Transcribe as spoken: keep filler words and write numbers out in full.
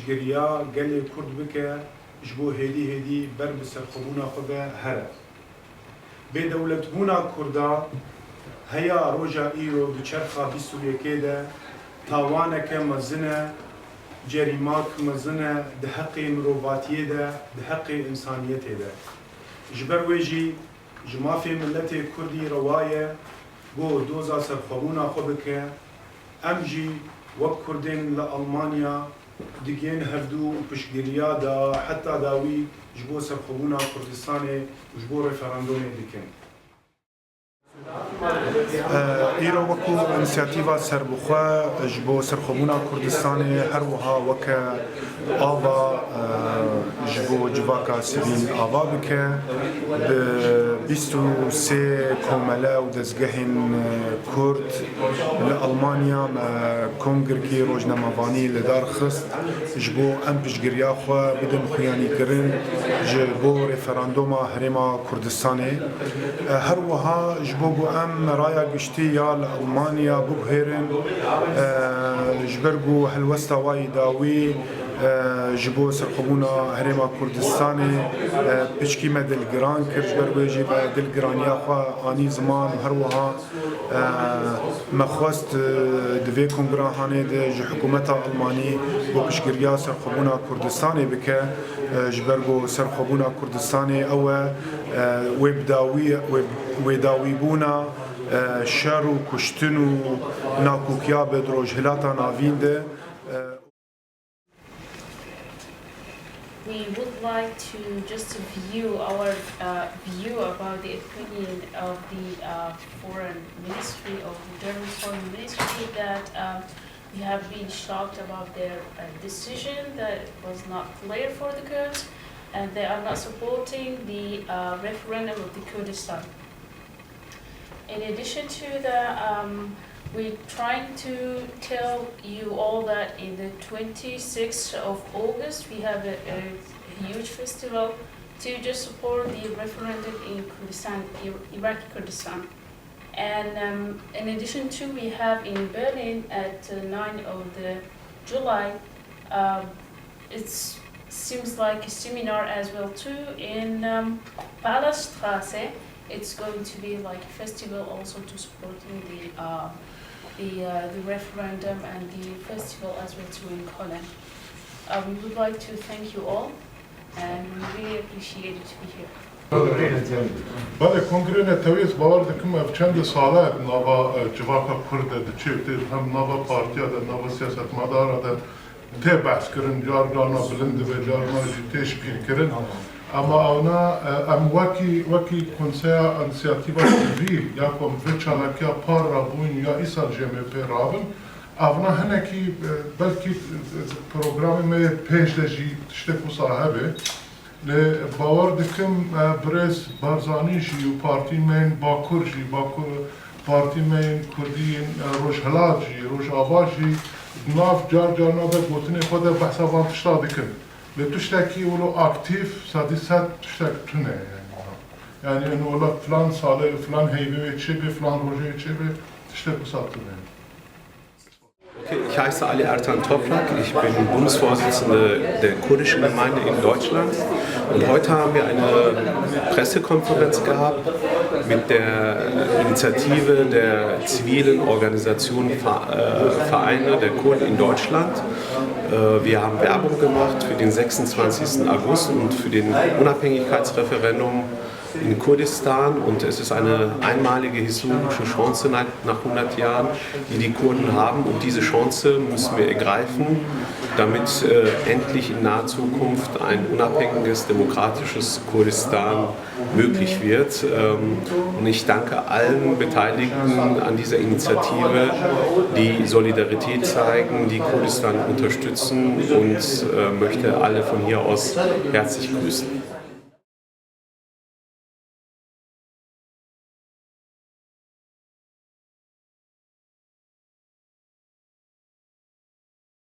Giriya gelê Kurd bike, ji bo hêdî hêdî ber bi serxwebûna xwe ve here. Bêdewletbûna Kurda heya roja îro di çerxa bîst û yekê de tawaneke mezin e, cerîmak mezin e di heqê mirovatiyê de, di heqê însaniyetê de. Ji ber wê jî ji mafê miletê Kurdî rewa ye ku doza serxwebûna xwe bike. Em jî wek Kurdên li Almanya digihên hevdû û piştgiriya da heta dawî ji bo serxwebûna Kurdistanê û ji bo referandumê dikin. Îro wekû înisiyatîva serbixwe ji bo serxwebûna Kurdistanê her wiha weke ava, e, ji bo civaka sivîl ava bike. Bi bîst û sê komele û dezgehên, e, Kurd li Almanya me kongirkî rojnamevanî li dar xist. Ji bo em piştgiriya xwe bidin xuyanîkirin ji bo referanduma Herêma Kurdistanê. E, her wiha ji bo ku em raya giştî ya li Almanya biguhêrin, e, ji ber ku helwesta wa yî dawî, e, ji bo serxwebûna Herêma Kurdistanê, e, piçkî me dilgiran kir, ji ber wê jî me dilgiraniya xwe anî ziman û her wiha, e, me xwest, e, di vê kongrahanê de ji hikûmeta Almanî bo piştgiriya serxwebûna Kurdistanê bike, e, ji ber ku serxwebûna Kurdistanê ew e, e, wê bi dawî, wê, wê dawîbûna, e, şer û kuştin û nakokîya be di Rojhilata Navîn de, e, We would like to just view our uh, view about the opinion of the uh, foreign ministry, of the German foreign ministry, that uh, we have been shocked about their uh, decision, that it was not clear for the Kurds, and they are not supporting the uh, referendum of the Kurdistan. In addition to that, um, we're trying to tell you all that in the twenty-sixth of August, we have a, a huge festival to just support the referendum in Kurdistan, Ir- Iraqi Kurdistan. And um, in addition to, we have in Berlin at uh, nine of the July, uh, it seems like a seminar as well too in um, Palaststrasse. It's going to be like a festival also to supporting the uh, the uh, the referendum and the festival as well too in Cologne. Uh, we would like to thank you all, and we really appreciate it to be here. Belê, kongrê netewî ez bawer dikim ev çend sale di nava e, civaka Kurd de diçe, tê hem nava partiya de, nava siyasetmedara de tê behs kirin, car carna bilind dibe, carna jî tê şpîn kirin. Ama ewna e, em wekî wekî konseya înisiyatîva sivîl ya ku em vê çalakiya par rabûn ya îsal jê em ê pê rabin, evna hinekî e, belkî e, programê me yê pêş de jî tiştek wisa hebe. Lê bawer dikim e, birêz Barzanî jî û partî me yên Bakur jî, Bakur partî me yên Kurdî yên e, Rojhilat jî, Rojava jî di nav car carna de gotinê xwe de behsa van tişta dikin. Lê tiştekî wilo aktîf sedî sed tiştek tune ye. Yanî wilo filan salê, filan heyvê wê çêbê, filan rojê wê çêbê, tiştek wisa tune ye. Okay, ich heiße Ali Ertan Toprak, ich bin Bundesvorsitzender der kurdischen Gemeinde in Deutschland und heute haben wir eine Pressekonferenz gehabt mit der Initiative der zivilen Organisationen, Ver- äh, Vereine der Kurden in Deutschland. Äh, wir haben Werbung gemacht für den sechsundzwanzigsten August und für den Unabhängigkeitsreferendum in Kurdistan und es ist eine einmalige historische Chance nach hundert Jahren, die die Kurden haben und diese Chance müssen wir ergreifen, damit äh, endlich in naher Zukunft ein unabhängiges, demokratisches Kurdistan möglich wird. Ähm, und ich danke allen Beteiligten an dieser Initiative, die Solidarität zeigen, die Kurdistan unterstützen und äh, möchte alle von hier aus herzlich grüßen.